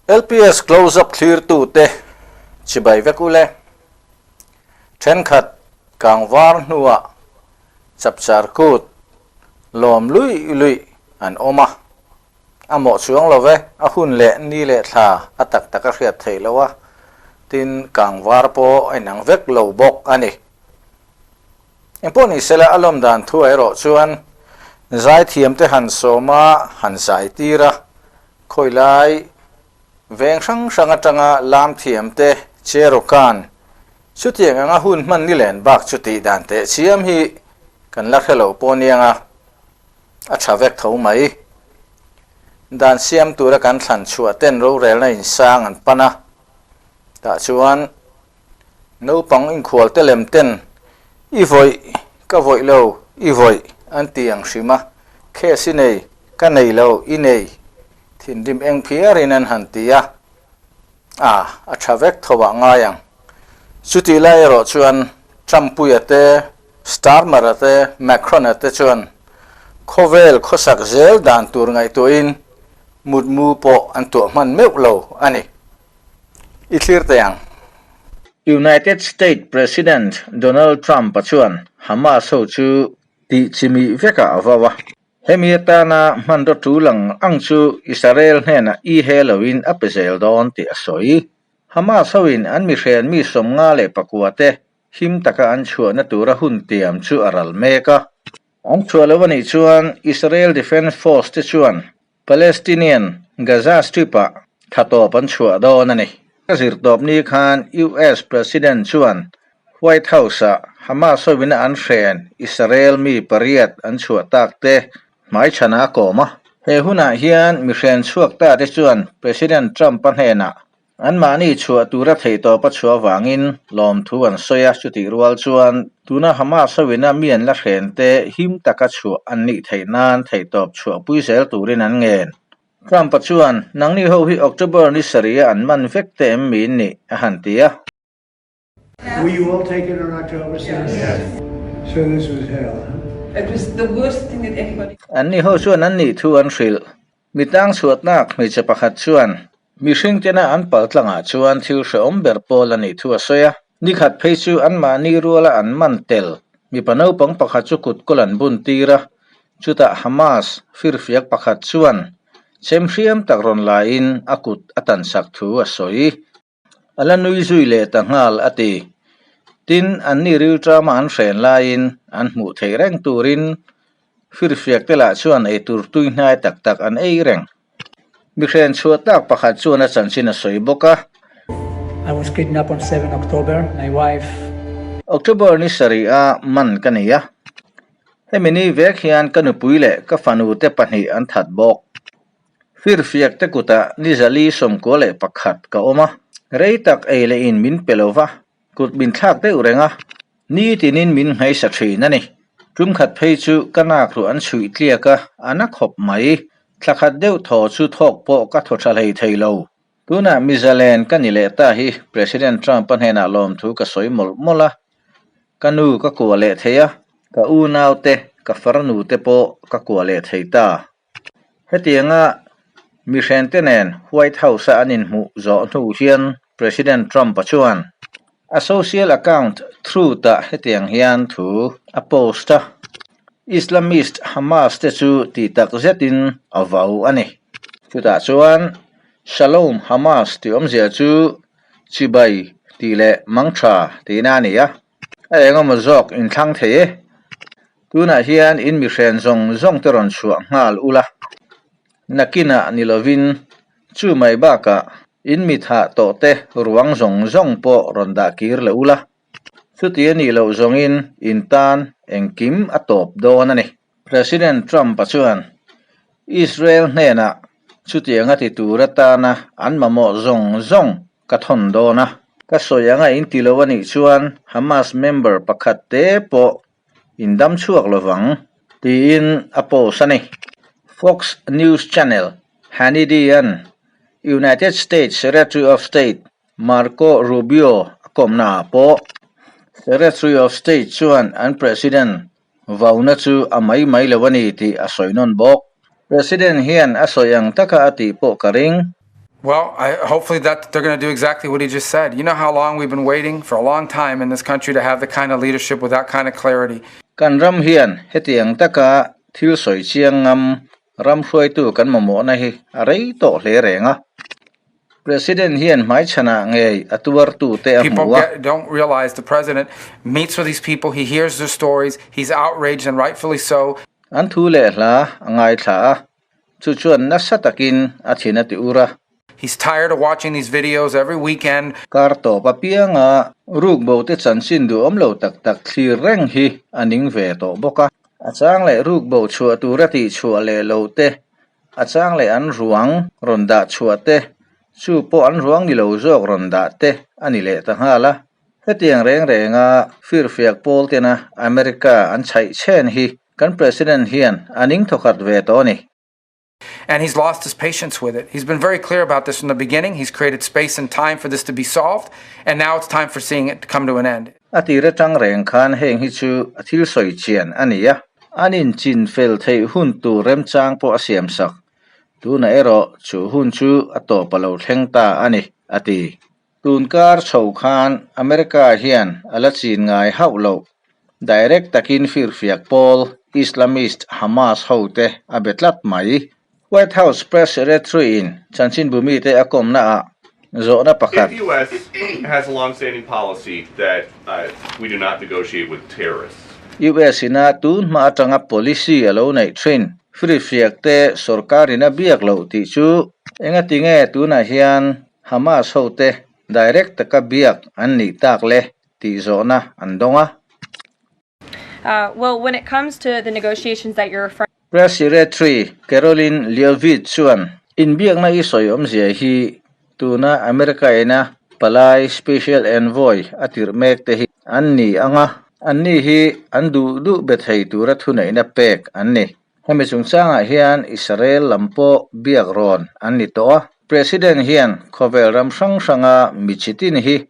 LPS Close Up thlirtute chibai vek ule. Thenkhat kangvar hnuah chapchar kut lawm luih luih an awm a. A mawh chuang lo ve, a hun leh ni leh thla a tak tak a hriat theih loh a, tin kangvar pawh a inang vek lo bawk a ni. Engpawh ni sela a lawm dan thu erawh chuan zaithiamte han sawm a, han zai tir a, khawilai veng hrang hrang atanga lam thiamte Cherokan chutiang anga hun hman ni len bak chu tih dan teh chiam hi kan la hre lo pawh niang a, a tha vek tho mai. Dan siam tura kan thlan chhuah ten rorelna insang an pan a, tah chuan Naupang inkhual te lem ten i vawih, ka vawih lo, i vawih an ti ang hrim a, case i nei, ka nei lo, i nei, thinrim eng phiarin an han ti a, a, a tha vek tho ah ngai ang. Chutih lai erawh chuan Trump-puia te, Starmer-a te, Macron-a te chuan khawvel khawsak zel dan tur ngaihtuahin mutmu pawh an tuah hman meuh lo a ni. I thlir teh ang. United States President Donald Trump-a chuan Hamas ho chu tih chimih vekah a vau a. Hemi atana hmanraw tul ang ang chu Israel hnenah i he loin a pe zel dawn tih a sawi. Hamas hoin an mihren mi 54 te him taka an chhuahna tura hun tiam chu a ral mek a. An chhuah lo anih chuan Israel Defence Force te chuan Palestinian Gaza Strip-ah tha tawp an chhuah dawn a ni. A zirtawp ni khan US President chuan White House-ah Hamas hoina an hren Israel mi pariat an chhuah tak te hmaichhana a kawm a. He hunah hian mi hren chhuak ta te chuan President Trump-a hnenah Anmahni chhuah tura theihtawp a chhuah avangin lawmthu an sawi a, chutih rual chuan tuna Hamas hoina mi an la hren te him taka chhuah an nih theih nan theihtawp chhuahpui zel turin an ngen. Trump-a chuan, Nangni ho hi October ni sarih-a an man vek te em mi in nih? a han ti a. Were you all taken on October 7th? Yes. So this was hell, huh? It was the worst thing that anybody. Anni ho chuan an nih thu an hrilh. Mi tang chhuatnak hmeichhe pakhat chuan mihring tena an pal tlangah chuan thil hrehawm ber pawl a nih thu a sawi a. Nikhat phei chu anmahni ruala an man tel mipa naupang pakhat chu kut kawl an bun tir a, chutah Hamas firfiak pakhat chuan chem hriam tak rawn laiin a kut a tansak thu a sawi. A la nui zui leh ta nghal a ti. Tin, anni rilṭama an hren laiin an hmuh theih reng turin firfiak te lah chuan eitur tui hnai tak tak an ei reng. Mi hren chhuah tak pakhat chuan a chanchin a sawi bawk a. I was kidnapped on 7 October, my wife. October ni sarih a man ka nei a, hemi ni vek hian ka nupui leh ka fanu te pahnih an that bawk. Firfiak te kutah ni zali 91 ka awm a, rei tak ei leh in min pe lo va, kut min thlak deuh reng a, nitinin min nghaisa thin a ni. Tum khat phei chu ka nak ruah an chhuih tliak a, a na khawp mai. Thla khat deuh thaw chu thawk pawh ka thaw tha hlei thei lo. Tunah Mizalen ka ni leh ta hi President Trump-a hnenah lawmthu ka sawi mawlh mawlh a, ka nu ka kuah leh thei a, ka unaute, ka farnu te pawh ka kuah leh thei ta. Hetianga mihrente nen White House-a an inhmuh zawh hnu hian President Trump-a chuan a social account Truth-ah hetiang hian thu a post a, Islamist Hamas te chu tih tak zetin a vau a ni. Chutah chuan Shalom Hamas tih awmzia chu chibai tih leh mangtha tihna a ni a. A engemaw zawk inthlang thei e. Tunah hian in mihren zawng zawng te rawn chhuah nghal ula, nakinah ni lovin chu mai bakah in mi thah tawh te ruang zawng zawng pawh rawn dah kir leh ula, chuti a nih loh zawngin in tan engkim a tawp dawn a ni. President Trump-a chuan Israel hnenah chutianga ti tur atana an mamawh zawng zawng ka thawn dawn a. Ka sawi anga in ti lo a nih chuan Hamas member pakhat te pawh in dam chhuak lovang, tiin a post a ni. Fox News Channel Hannity-a'n United States Secretary of State Marco Rubio a kawmnaah pawh Secretary of State chuan an President Vauna chu a mai mai lo a ni tih a sawi nawn bawk. President hian a sawi ang taka a tih pawh ka ring. Well, I, hopefully that they're going to do exactly what he just said. You know how long we've been waiting for a long time in this country to have the kind of leadership with that kind of clarity. Kan ram hian hetiang taka thil sawi chiang ngam ram hruaitu kan mamawhna hi a rei tawh hle reng a. President hian hmaichhanah ngei a tuartute a People hmu a. get, don't realize the president meets with these people, he hears their stories, he's outraged and rightfully so. An thu leh hla a ngaithla a, chu chuan nasa takin a thin a ti ur a. He's tired of watching these videos every weekend. Kar tawp apianga rukbo te chanchin duhawm lo tak tak thlir reng hi a ning ve tawh bawk a. A chang leh rukbo chhuah tura tihchhuah leh lo te A chang leh an ruang rawn dah chhuah te, chu pawh an ruang ni lo zawk rawn dah te a ni leh ta nghal a. Hetiang reng renga firfiak pawl tena America an chhaih chhen hi kan President hian a ning thawkhat ve tawh a ni. And he's lost his patience with it. He's been very clear about this from the beginning. He's created space and time for this to be solved, and now it's time for seeing it come to an end. A tir atang reng khan heng hi chu a thil sawi chian a ni a. An inchin fel theih hun tur remchang pawh a siam sak. Tunah erawh chu hun chu a tawp a lo thleng ta a ni, a ti. Tun kar chho khan America hian a la chin ngai hauh loh. Direct takin firfiak pawl Islamist Hamas hote a be tlat mai. White House Press Secretary-in chanchinbu mite a kawmnaah zawhna pakhat. If US has a long-standing policy that we do not negotiate with terrorists. US ina tun hma atanga policy a lo neih thin firfiak te sorkarin a biak loh tih chu engati nge tunah hian Hamas hote direct taka biak an nih tak le tih zawhna an dawng a. Well, when it comes to the negotiations that you're referring. Press Secretary Karoline Leavitt chuan inbiakna i sawi awmzia hi tuna America ina palai Special Envoy a tirh mek te hi an ni ang a, anni hi an duh duh be thei tura thuneihna pek an ni. Hemi chungchangah hian Israel lam pawh biak rawn an ni tawh a. President hian khawvel ram hrang hranga mi chitin hi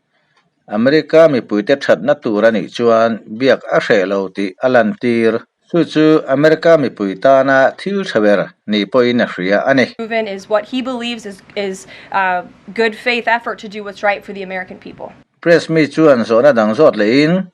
America mipuite thatna tur a nih chuan biak a hreh lo tih a lantir. Chu chu America mipui tana thil tha ber ni pawhin a hria a ni. Proven is what he believes is is a good faith effort to do what's right for the American people. Press mi chuan zawhna dang zawt lehin.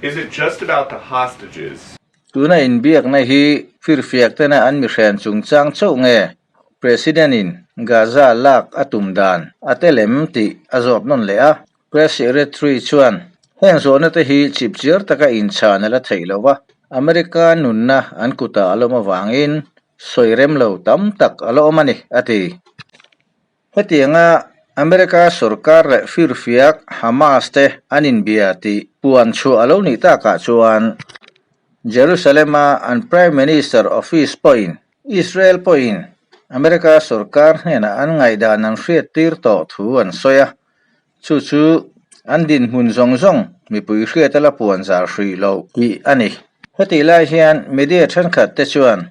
Is it just about the hostages? Tuna inbiakna hi firfiak tena an mihren chungchang chauh nge President-in Gaza lak a tum dan a tel em tih a zawt nawn leh a. Press Secretary chuan heng zawhna te hi chipchiar taka inchhan a la theih lo va, America nunna an kutah a lawm avangin sawi rem lo tam tak a la awm a ni, a ti. Hetianga America sorkar leh firfiak Hamas te an inbia tih puan chhuah a lo nih takah chuan Jerusalem-a an Prime Minister office pawhin Israel pawhin America sorkar hnenah an ngaihdan an hriattir tawh thu an sawi a, chu chu an dinhmun zawng zawng mipui hriat a la puan zar hrih loh tih a ni. Hetih lai hian media thenkhat te chuan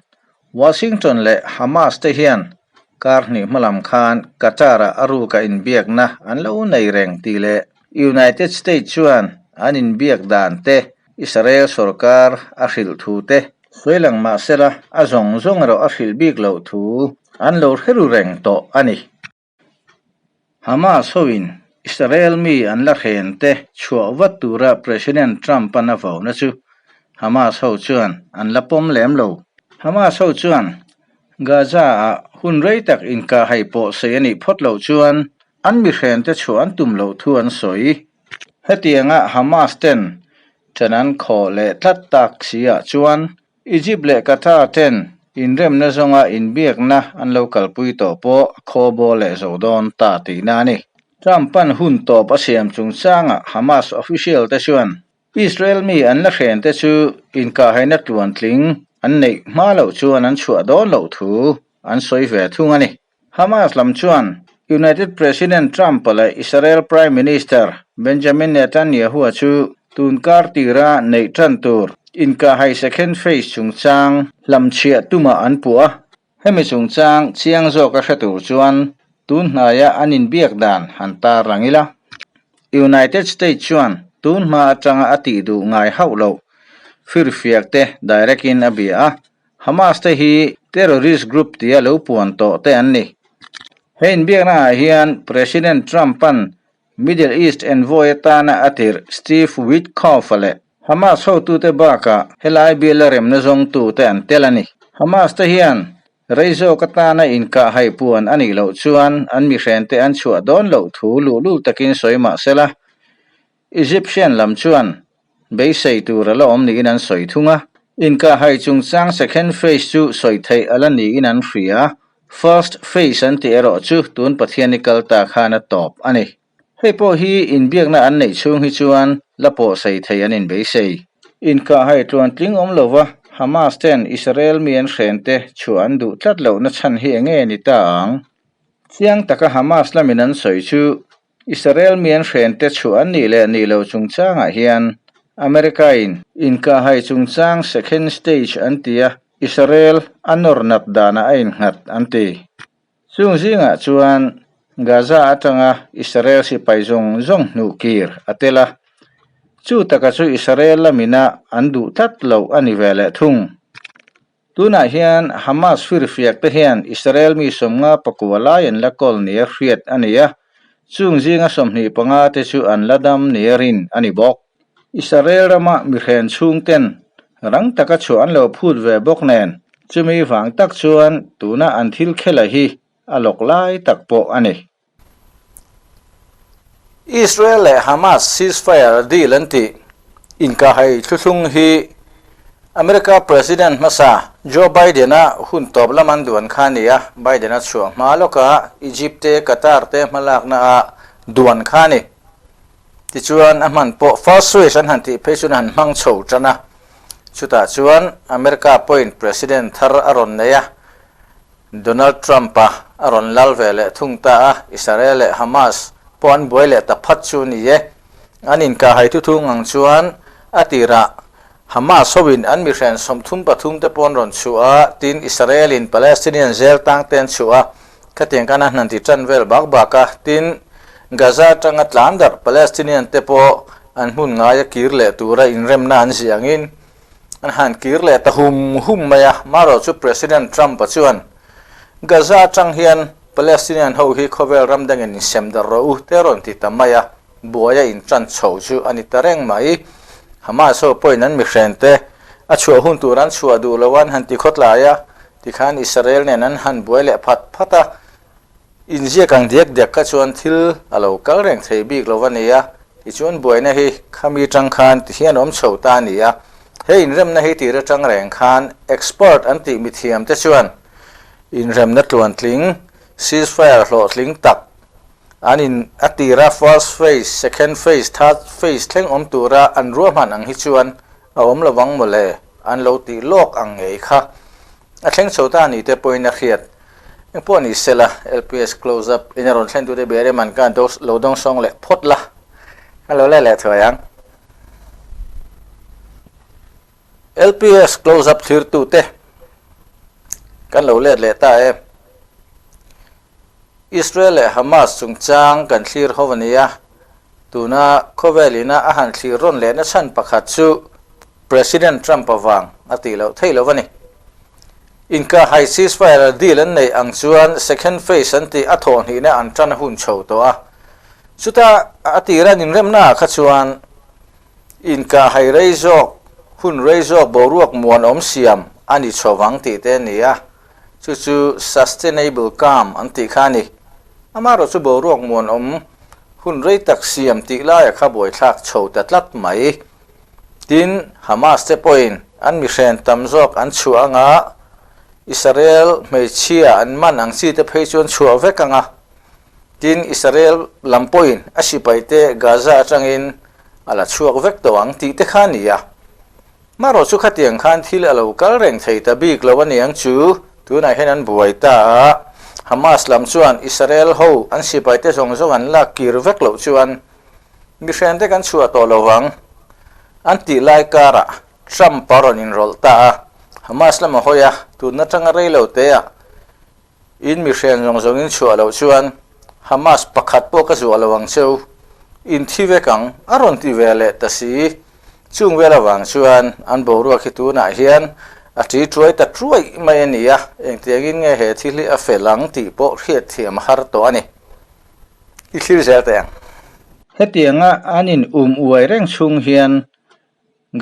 Washington leh Hamas te hian kar hnih hmalam khan Qatar-ah a ruka inbiakna an lo nei reng tih leh United States chuan an inbiak dan te Israel sorkar a hrilh thu te sawi lang mah sela a zawng zawng erawh a hrilh bik loh thu an lo hre ru reng tawh a ni. Hamas hoin Israel mi an la hren te chhuah vat tura President Trump-a'n a vauna chu Hamas ho chuan an la pawm lem lo. Hamas ho chuan Gaza-ah hun rei tak inkahhai pawh sei a nih phawt loh chuan an mi hren te chhuah an tum loh thu an sawi. Hetianga Hamas ten ṭan an khawh leh tlat tak si ah chuan Egypt leh Qatar ten inremna zawnga inbiakna an lo kalpui tawh pawh a khaw bawl leh zo dawn ta tihna a ni. Trump-a'n hun tawp a siam chungchangah Hamas official te chuan Israel mi an la hren te chu inkahhaina tluantling an neih hma loh chuan an chhuah dawn loh thu an sawi ve thung a ni. Hamas lam chuan United President Trump leh Israel Prime Minister Benjamin Netanyahu-a chu tun kar tira neih tan tur inkahhai second phase chungchang hlamchhiah tumah an puh a. Hemi chungchang chiang zawka hre tur chuan tun hnaia an inbiak dan han tar lang ila. United States chuan tun hma atanga a tih duh ngai hauh loh firfiak te direct in a bia a. Hamas te hi terrorist group tia lo puan tawh te an ni. He inbiaknaah hian President Trump-a'n Middle East envoy atana a tirh Steve Witkoff-a leh Hamas hotute bakah helai biala remna zawngtute an tel a ni. Hamas te hian rei zawk atana inkah haipuan a nih loh chuan an mihrente an chhuah dawn loh thu luhlul takin sawi mah sela, Egyptian lam chuan beisei tur a la awm niin an sawi thung a. Inkah hai chungchang second phase chu sawi theih a la niin an hria. First phase an tih erawh chu tun Pathian i kal ta khan a tawp a ni. Hei pawh hi inbiakna an neih chhung hi chuan la pawh sei thei an inbeisei. Inkah hai tluantling awm lova Hamas ten Israel mi an hrente chhuah an duh tlat lohna chhan hi enge ni ta ang? Chiang taka Hamas lamin an sawi chu Israel mi an hrente chhuah an nih leh nih loh chungchangah hian America-in inkahhai chungchang second stage an ti a, Israel a nawr nat danah a innghat an ti. Chung zingah chuan Gaza atanga Israel sipai zawng zawng hnuh kir a tel a, chu taka chu Israel lamina an duh tlat loh a ni ve leh thung. Tunah hian Hamas firfiak te hian Israel mi 50 pakua lai an la kawl nia hriat a ni a, chung zinga 25 te chu an la dam nia rin a ni bawk. Israel rama mihren chhung ten rang taka chhuah an lo phut ve bawk nen, chumi vang tak chuan tuna an thil khela hi a lawk lai tak pawh a ni. Israel leh Hamas ceasefire deal an tih inkahhai thluthlung hi America President hmasa Joe Biden-a hun tawp lam an duan kha a ni a, Biden-a chhuah hma lawkah Egypt te Qatar te hmalaknaah duan kha a ni. Tichuan a hman pawh first phase an han tih phei chuan a han hmang chho tan a, chutah chuan America pawhin President thar a rawn nei a, Donald Trump-a a rawn lal ve leh thung ta a, Israel leh Hamas pawh an buai leh ta phat chu ni e. An inkahhai thuthung ang chuan a tirah Hamas hoin an mihren 33 te pawh an rawn chhuah a, tin Israel-in Palestinian zel tang te an chhuah a, khatiang khan a hnan ti tan vel bak bak a, tin Gaza atanga tlan darh Palestinian te pawh an hmun ngaia kir leh tura inremna an ziah angin An han kir leh ta hum hum mai a, marawh chu President Trump-a chuan Gaza atang hian Palestinian ho hi khawvel ram dangin insem darh rawh u te rawn ti ta mai a, buai a intan chho chu a ni ta reng mai. Hamas ho pawhin an mihrente a chhuah hun tur an chhuah duh lo an han ti khawtlai a, tikhan Israel nen an han buai leh phat phat a, Inziak ang diak diak kha chuan thil a lo kal reng thei bik lo a ni a, tichuan buaina hi khami tang khan ti hian awm chho ta a ni a. He inremna hi tir atang reng khan expert an tih mithiam te chuan inremna tluantling, ceasefire hlawhtling tak an in a tira first phase, second phase, third phase thleng awm tura an ruahman ang hi chuan a awm lo ang mawle an lo tih lawk ang ngei kha. A thleng chho ta ni te pawhin a hriat. Eng pawh ni sela, LPS close up in a rawn thlen tute bia rem an ka lo dawng sawng leh phawt la. Ka lo let leh thuai ang. LPS close up thlir tute kan lo let leh ta e. Israel leh Hamas chungchang kan thlir ho a nia. Tuna khawvel ina a han thlir rawn lehna chhan pakhat chu President Trump avang a tih loh theih loh a ni. Inkahhai ceasefire deal an neih ang chuan second phase an tih a thawh hnihna an tan a hun chho tawh a. Chuta a tira an inremnaah kha chuan inkahhai rei zawk, hun rei zawk boruak muanawm siam a ni chho vang tih te a ni a. Chu chu sustainable calm an tih kha a ni. Amaherawh chu boruak muanawm hun rei tak siam tih laia kha buaithlak chho ta tlat mai. Tin, Hamas te pawhin an mihren tam zawk an chhuah anga, Israel hmeichhia an man ang chi te phei chu an chhuah vek anga. Tin, Israel lam pawhin a sipai te Gaza atangin a la chhuak vek tawh ang tih te kha a ni a. Marawh chu khatiang khan thil a lo kal reng thei ta bik lo a niang chu, tunah hian an buai ta a, Hamas lam chuan Israel ho an sipai te zawng zawng an lak kir vek loh chuan Mihrente kan chhuah tawh lo vang, an tih lai karah Trump a rawn inrawlh ta a, Hamas lam a hawi a, tun atanga rei lo teah in mihren zawng zawngin chhuah loh chuan Hamas pakhat pawh ka zuah lo ang cheu, in thi vek ang, a rawn ti ve leh ta si. Chung vel avang chuan an boruak hi tunah hian A ṭi ṭuai ta ṭuaih mai a ni a, engtiangin nge he thil hi a fel ang tih pawh hriatthiam a har tawh a ni. I thlir zel teh ang. Hetianga an in um uai reng chhung hian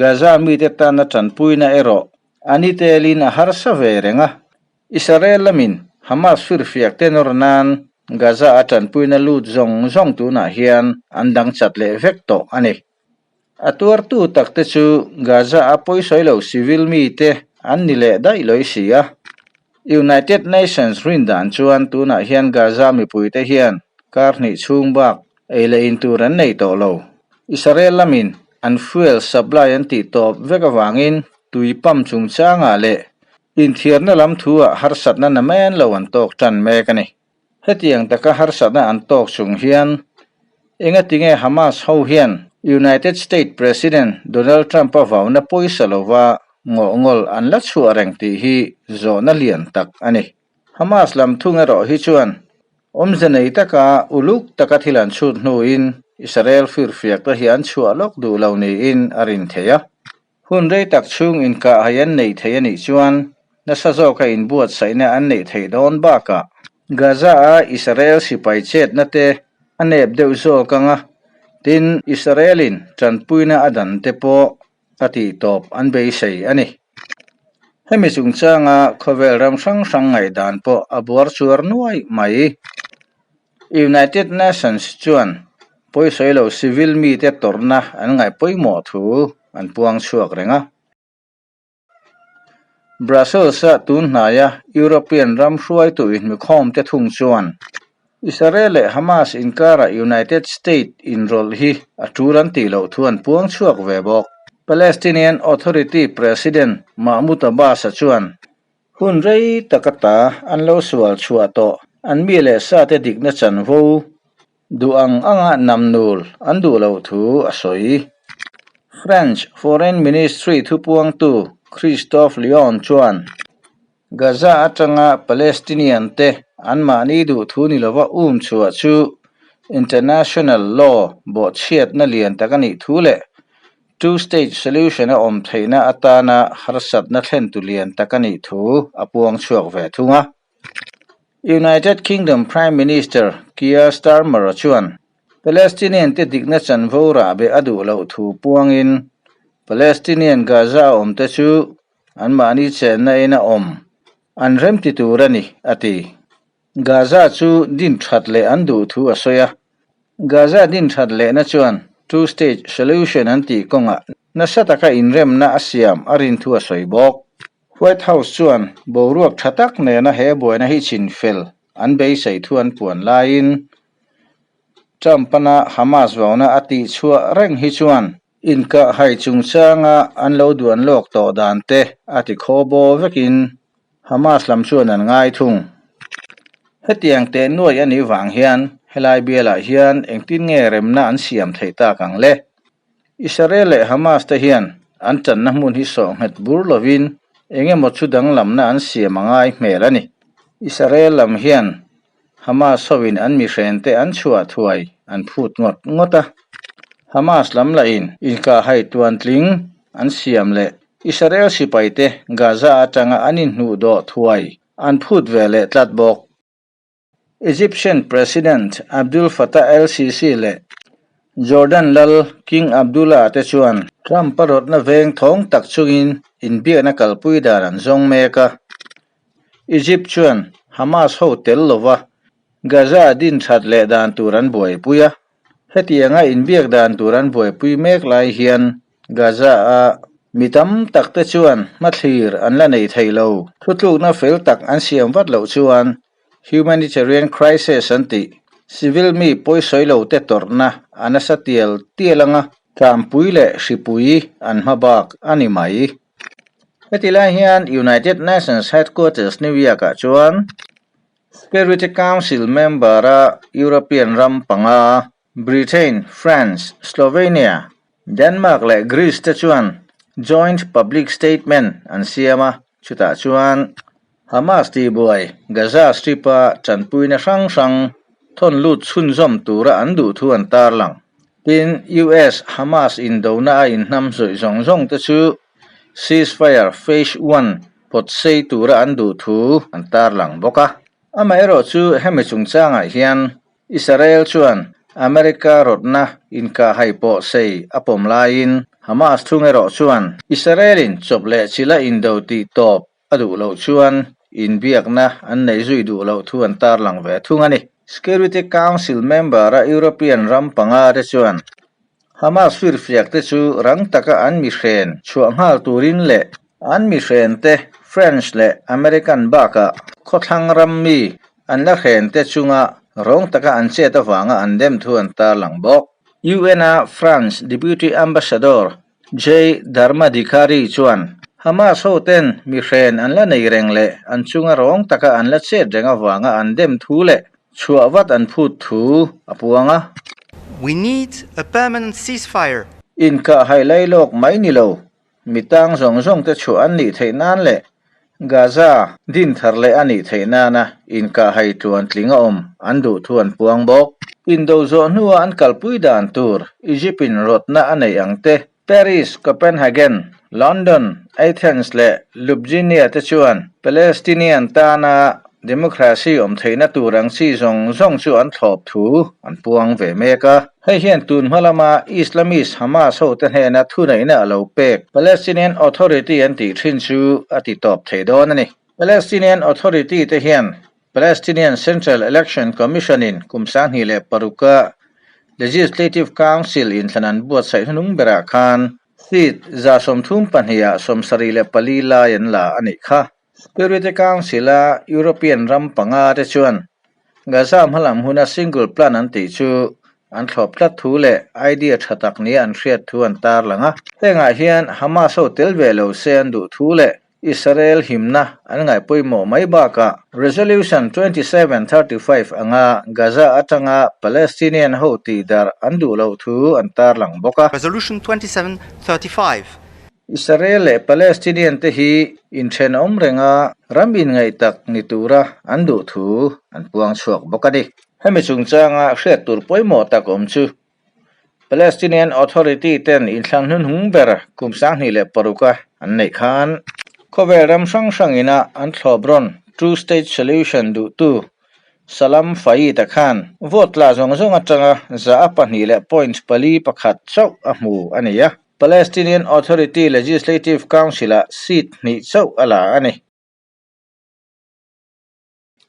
Gaza mite tana tanpuina erawh a ni telin a harsa ve reng a. Israel lamin Hamas firfiak te nawr nan Gaza a tanpuina lut zawng zawng tunah hian an dang chat leh vek tawh a ni. A tuartu tak te chu Gaza a pawisawi lo civil mite an ni leh daih lawi si a. United Nations rin dan chuan tunah hian Gaza mipuite hian kar hnih chhung bak ei leh in tur an nei tawh lo. Israel lamin an fuel supply an tih tawp vek avangin tui pump chungchangah leh Inthiarna lam thu-ah harsatna na men lo an tawk tan mek a ni. Hetiang taka harsatna an tawk chung hian engatinge Hamas ho hian United States President Donald Trump-a vauna pawisa lova ngawhngawl an la chhuah reng tih hi zawhna lian tak a ni. Hamas lam thung erawh hi chuan awmze nei taka uluk taka thil an chhut hnuin Israel firfiak te hi an chhuah lawk duh lo niin a rin theih a. Hun rei tak chhung inkah hai an neih theih a nih chuan nasa zawka inbuatsaihna an neih theih dawn bakah Gaza-a Israel sipai chetna te a nep deuh zawk ang a, tin Israel-in tanpuina a dan te pawh a tihtawp an beisei a ni. Hemi chungchanga khawvel ram hrang hrang ngaihdan pawh a buar chuar nuai mai. United Nations chuan pawisawi lo civil mite tawrhna an ngaih pawimawh thu an puang chhuak reng a. Brussels-a tun hnaia European ram hruaitu inhmukhawmte thung chuan Israel leh Hamas inkara United States inrawlh hi a tul an tih loh thu an puang chhuak ve bawk. Palestinian Authority President Mahmoud Abbas-a chuan Hun rei tak ata an lo sual chhuah tawh. An mi leh sate dikna chanvo duh ang anga namnul an duh loh thu a sawi. French Foreign Ministry thupuangtu Christophe Leon chuan Gaza atanga Palestinian te anmahni duh thu ni lova um chhuah chu international law bawhchhiatna lian tak a nih thu leh Two-state solution a awm theihna atana harsatna thlentu lian tak a nih thu a puang chhuak ve thung a. United Kingdom Prime Minister Keir Starmer chuan Palestinian te dikna chanvo rahbeh a duh loh thu puangin Palestinian Gaza a awmte chu anmahni chenna in a awm an remti tur a ni, a ti. Gaza chu din that leh an duh thu a sawi a. Gaza din that lehna chuan two state solution an tih kawngah nasa taka inremna a siam a rin thu a sawi bawk. White House chuan boruak tha tak nena he buaina hi chin fel an beisei thu an puan laiin Trump-ana Hamas vauna a tih chhuah reng hi chuan Inkah hai chungchanga an lo duan lawk tawh dan te a ti khaw baw vekin Hamas lam chuan an ngai thung. Hetiang teh nuai a nih vang hian helai bialah hian engtin nge remna an siam theih tak ang le? Israel leh Hamas te hian an tanna hmun hi sawh nghet bur lovin eng emaw chu danglamna an siam a ngai hmel a ni. Israel lam hian Hamas hoin an mihrente an chhuah thuai an phut ngawt ngawt a. Hamas lam lahin inkahhai tuantling an siam leh Israel sipaite Gaza atanga an inhnuhdawh thuai an phut ve leh tlat bawk. Egyptian President Abdul Fattah el-Sisi leh Jordan lal King Abdullah te chuan Trump-a rawtna veng thawng tak chungin inbiakna kalpui dan an zawng mek a. Egypt chuan Hamas ho tel lova Gaza din that leh dan tur an buaipui a, hetianga inbiak dan tur an buaipui mek lai hian Gaza-a mi tam tak te chuan hmathlir an la nei thei lo. Thutlukna fel tak an siam vat loh chuan humanitarian crisis an tih, civil mi pawisawi lo te tawrhna a nasa tial tial anga tlampui leh hripui an hma bak a ni mai. Heti lai hian United Nations Headquarters New York-ah chuan Security Council member-a European ram panga Britain, France, Slovenia, Denmark leh Greece te chuan joint public statement an siam a, chutah chuan Hamas tihbuai Gaza Strip-a tanpuina hrang hrang thawn lut chhunzawm tura an duh thu an tarlang. Tin, US Hamas indona a inhnam zawih zawng zawng te chu. Ceasefire Phase One pawt sei tura an duh thu an tarlang bawk a. Amaherawhchu hemi chungchangah hian Israel chuan America rawtna inkahhai pawh sei a pawm laiin Hamas thung erawh chuan Israel-in chawp leh chila indo tih tawp a duh loh chuan inbiakna an neih zui duh loh thu an tarlang ve thung a ni. Security Council member-a European ram panga te chuan Hamas firfiak te chu rang taka an mihren chhuah nghal turin leh an mihren te French leh American bakah khawthlang ram mi an la hren te chunga rawng taka an chet avanga an dem thu an tarlang bawk. UN-a France Deputy Ambassador Jay Dharmadhikari chuan Hamas hoten mi hren an la nei reng leh an chunga rawng taka an la chet reng avanga an dem thu leh chhuah vat an phut thu a puang a. We need a permanent ceasefire. Inkah hailai lawk mai ni lo, mi tang zawng zawng te chhuah an nih theih nan leh Gaza din thar leh a nih theih nana inkahhai tluan tling a awm an duh thu an puang bawk. Indo zawh hnua an kalpui dan tur Egypt-in rawtna a neih ang te, Paris, Copenhagen, London, Athens leh Ljubljana te chuan Palestinian tana Democracy awm theihna tur ang chi zawng zawng chu an thlawp thu an puang ve mek a. Hei hian tun hma lama Islamist Hamas hote hnena thuneihna a lo pek Palestinian Authority an tih thin chu a ti tawp thei dawn a ni. Palestinian Authority te hian Palestinian Central Election Commission in kum 2006 a Legislative Council inthlan an buatsaih hnung berah khan seat 32 ah 74 lai an la a nih kha. Security Council-a European ram panga te chuan Gaza hmalam huna single plan an tih chu an thlawp tlat thu leh idea tha tak nia an hriat thu an tarlang a. Hengah hian Hamas ho tel ve lo se an duh thu leh Israel himna an ngaih pawimawh mai bakah Resolution 2735 anga Gaza atanga Palestinian ho tihdarh an duh loh thu an tarlang bawk a. Resolution 2735. Israel leh Palestinian te hi inthenawm renga ram inngaih tak ni tura an duh thu an puang chhuak bawk a ni. Hemi chungchanga hriat tur pawimawh tak awm chu Palestinian Authority ten inthlan hnunhung ber kum 2006 a an neih khan khawvel ram hrang hrang ina an thlawp rawn Two State Solution duhtu Salam Fayyad-a khan vote tla zawng zawng atanga 2.41 chauh a hmu a ni a. Palestinian Authority Legislative Council-ah seat hnih chauh a la a ni.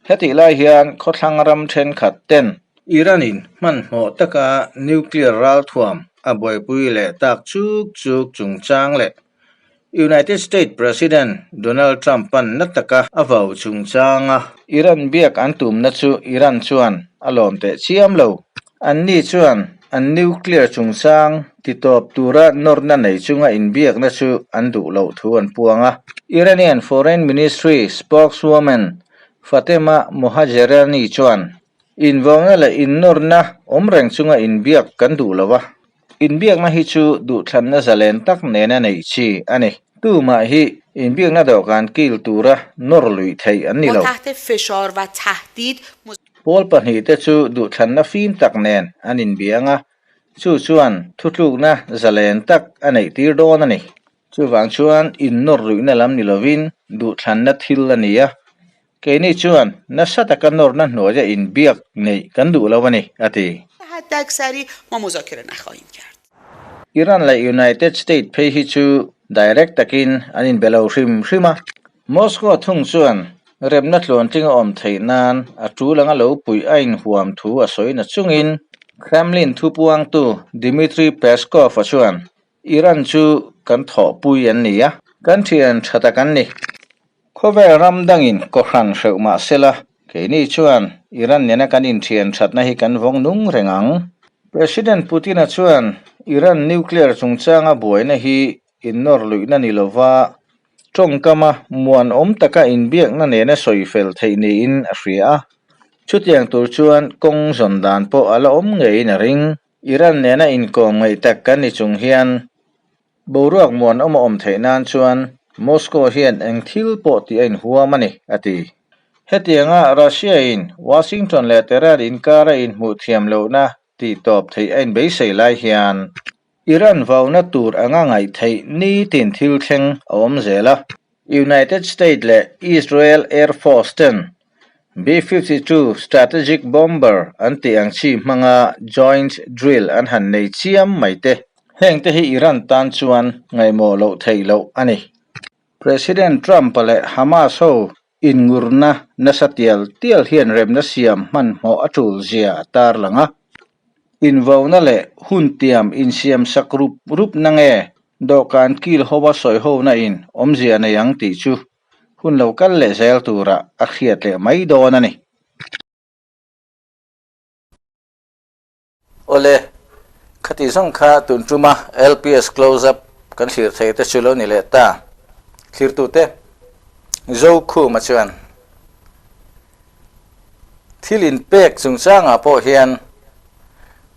Hetih lai hian khawthlang ram thenkhat ten Iran-in hmanhmawh taka nuclear ralthuam a buaipui leh tak chuk chuk chungchang leh United States President Donald Trump-a'n na taka a vau chungchanga Iran biak an tumna chu Iran chuan a lawm teh chiam lo. Anni chuan an nuclear chungchang titawp tura nawrna nei chunga inbiakna chu an duh loh thu an puang a. Iranian Foreign Ministry spokeswoman Fatema Mohajerani chuan, Invauna leh innawrna awm reng chunga inbiak kan duh lo a, inbiakna hi chu duhthlanna zalen tak nena neih chi a ni. Tumah hi inbiakna dawhkan kil tura nawr luih theih an ni lo. Pawl pahnihte chu duhthlanna fim tak nen an inbiang a, chu chuan thutlukna zalen tak a neih tir dawn a ni. Chuvang chuan innawr luihna lam ni lovin duhthlanna thil a ni a, keini chuan nasa taka nawrna hnuaia inbiak neih kan duh lo a ni, a ti. Iran leh United State phei hi chu direct takin an inbe lo hrim hrim a. Moscow thung chuan remna tluantling a awm theih nan a tul anga lo puih a inhuam thu a sawi na chungin Kremlin thupuangtu Dmitry Peskov-a chuan Iran chu kan thawhpui an ni a, kan thian tha tak an ni. Khawvel ram dangin kohhran hreuh mah sela, keini chuan Iran nena kan inthian thatna hi kan vawng nung reng ang. President Putin-a chuan Iran nuclear chungchanga buaina hi innawr luihna ni lova tawngkama muanawm taka inbiakna nena sawi fel theih niin a hria a. Chutiang tur chuan kawng zawn dan pawh a la awm ngeiin a ring. Iran nena inkawm ngaih tak kan ni chung hian Boruak muanawm a awm theih nan chuan Moscow hian eng thil pawh tih a inhuam a ni, a ti. Hetianga Russia-in Washington leh Tehran inkara inhmuh thiam lohna tih tawp theih a inbeisei lai hian. Iran vauna tur anga ngaih theih nitin thil thleng a awm zel a. United States leh Israel Air Force ten B-52 strategic bomber an tih ang chi hmanga joint drill an han nei chiam mai te. Heng te hi Iran tan chuan ngaihmawh loh theih loh a ni. President Trump-a leh Hamas ho inngurna nasa tial tial hian remna siam hmanhmawh a tul zia a tarlang a. Invauna leh hun tiam insiam sak rup rup na nge dawhkan kil hoa sawi hona in awmzia nei ang tih chu hun lo kal leh zel turah a hriat leh mai dawn a ni. Awle, khati zawng kha tun tuma LPS Close Up kan thlir thei te chu lo ni leh ta. Thlirtute, Zokhuma chuan thil inpek chungchangah pawh hian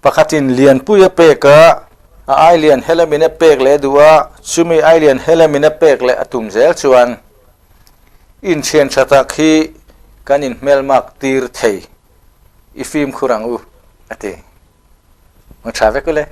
pakhatin lianpui a pek a, a ai lian helamin a pek leh duh a, chumi ai lian helamin a pek leh a tum zel chuan inthian tha tak hi kan inhmelmak tir thei. I fimkhur ang u, a ti. Hmu tha vek u le.